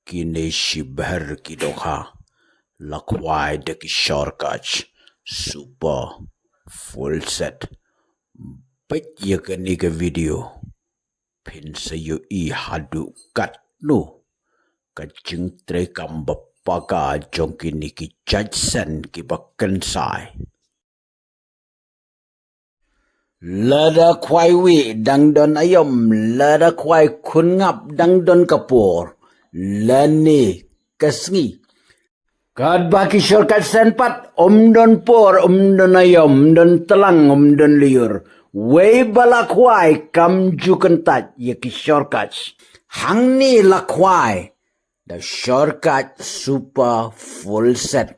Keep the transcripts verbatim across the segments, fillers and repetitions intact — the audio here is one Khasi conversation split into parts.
kine shibhir ki dohkha la khwai da ki shortcuts super full set. Peit ïa kane ka video phin sa ïohi haduh katno ka jingtrei kam ba paka jong kine ki judge sen kiba kynsai. Lada khwai wih dang don aïom, lada khwai khun ngap dang don ka por, lane ka sngi. Katba ki shortcut sen pat, ym don por, ym don aïom, ym don tlang, ym don lyiur. Wei ba la khwai kam ju kyntait ïa ki shortcut. Hangne la khwai da shortcut super full set.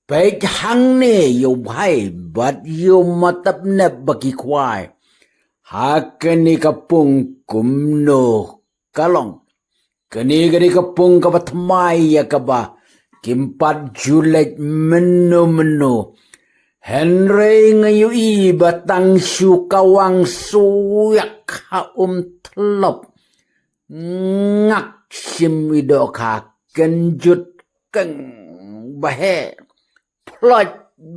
Peit hangne ïa u bhai bad ïa u matap nep ba ki khwai. Ha kane ka pung kumno ka long. Kane ka dei ka pung kaba thymmai ïa kaba kim pat ju leit mynno mynno. Hynrei nga ïohi ba tang shu kawang suiak ha um thlop. Ngak shim i dohkha kynjut keng baheh. Ploit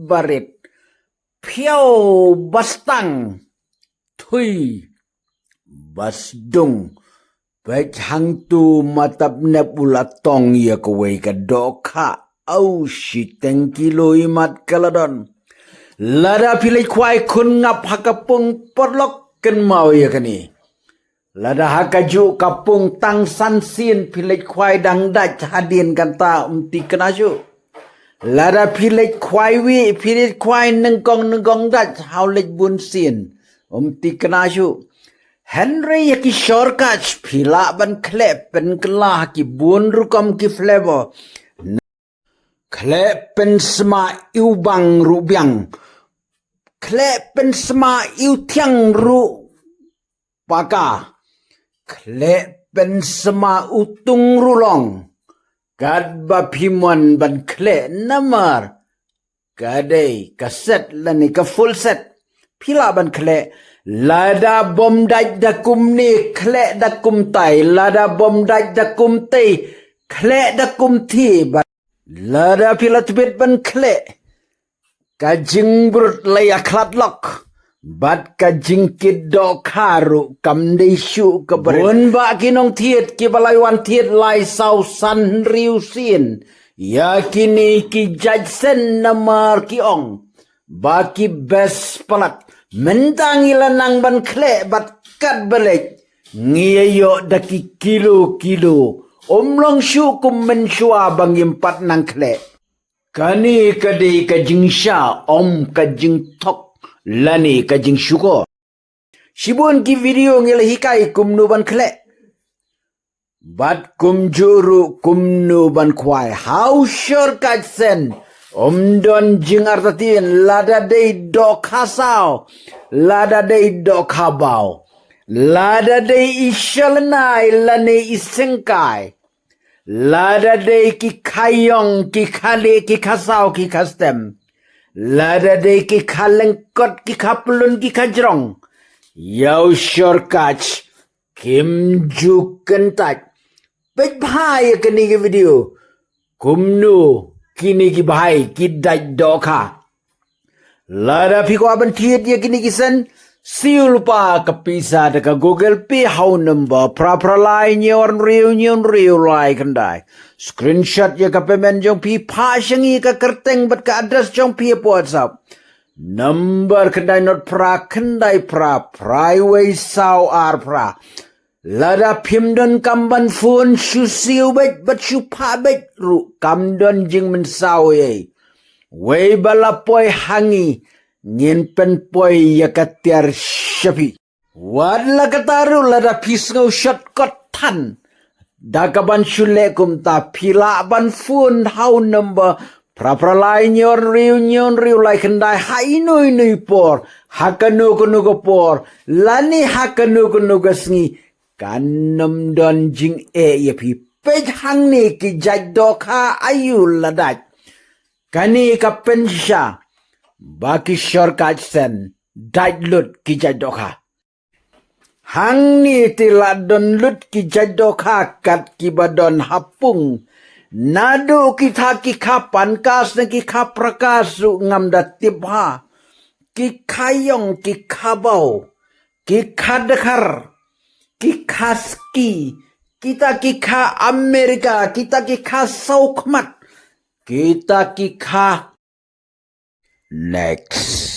barit. Phiaw bastang. Thui basdung. Peit hangtu matap nep u la tong ïa kawei ka dohkha. Au shiteng kilo imat ka la don. Lada phi leit khwai khun ngap ha ka pung paralok kynmaw ïa kane. Lada ha kajuh ka pung tang san sien phi leit khwai dang dait hadien kata ym tikna shuh. Lada phi leit khwai wih phi leit khwai nyngkong nyngkong dait haw leit bun sien ym tikna shuh. Hynrei ïa ki shortcut phi lah ban khleh pynkylla ha ki bun rukom ki flavor. Khleh pynsma ïa u bang ruh biang. Khleh pynsma ïa u thiang ruh paka. Khleh pynsma u tung ruh long. Katba phi mon ban khleh namar ka dei ka set lane ka full set. Phi lah ban khleh. Lada bym dait da kumne khleh da kumtai. Lada bym dait da kumtai khleh da kumthie. Lada phi la tbit ban khleh, ka jingbrut la ïa khlad lok bad ka jingkit dohkha ruh kam dei shuh kaba rit. Bun bah ki nongthied kiba la wan thied lai saw san hynriew sien ïa kine ki judge sen namar ki ong ba ki best palat. Mynta ngi la nang ban khleh bad katba leit ngi ïa ïoh da ki kilo kilo. Ym long shuh kum mynshuwa ba ngim pat nang khleh. Kane ka dei ka jingsha ym ka jingthok lane ka jingshukor. Shibun ki video ngi la hikai kumno ban khleh bad kumjuh ruh kumno ban khwai. Ha u shortcut sen ym don jingartatien. Lada dei dohkha saw, lada dei dohkha baw, lada dei i shalynai lane i syngkai, lada dei ki khaïong ki khalieh ki khasaw ki khastem, lada dei ki khalyngkot ki khapylun ki khajrong, ïa u shortcut kim ju kyntait. Peit bha ïa kane ka video kumno kine ki bhai ki dait dohkha. Lada phi kwah ban thied ïa kine ki sen, siew lypa ka pisa da ka Google Pay ha u number phra phra lai hynñiew ar hynriew hynñiew hynriew lai khyndai. Screenshot ïa ka payment jong phi, phah sha ngi ka kyrteng bad ka address jong phi hapoh WhatsApp. Number khyndai not phra khyndai phra phra wei saw ar phra. Lada phim don kam ban phone shu siew beit bad shu phah beit ruh kam don jingmynsaw ei. Wei ba la poi ha ngi ngin pynpoi ïa ka tiar sha phi. Wat la kata ruh lada phi sngew shortcut than da ka ban shu leh kumta phi lah ban phone ha u number phra phra lai hynñiew ar hynriew hynñiew hynriew lai khyndai ha ino ino i por, ha kano kano ka por lane ha kano kano ka sngi. Kan ym don jingeh ïa phi. Peit hangne ki jait dohkha aïu la dait. Kane ka pynshisha ba ki shortcut sen dait lut ki jait dohkha. Hangne te la don lut ki jait dohkha kat kiba don ha pung. Naduh kita ki kha Pancas ne ki kha Prakash ruh ngam da tip ha. Ki kha Yong, ki kha Baw, ki kha Dkhar, ki kha Saki, kita ki kha America, kita ki kha Sawkhmat, kita ki kha. Next.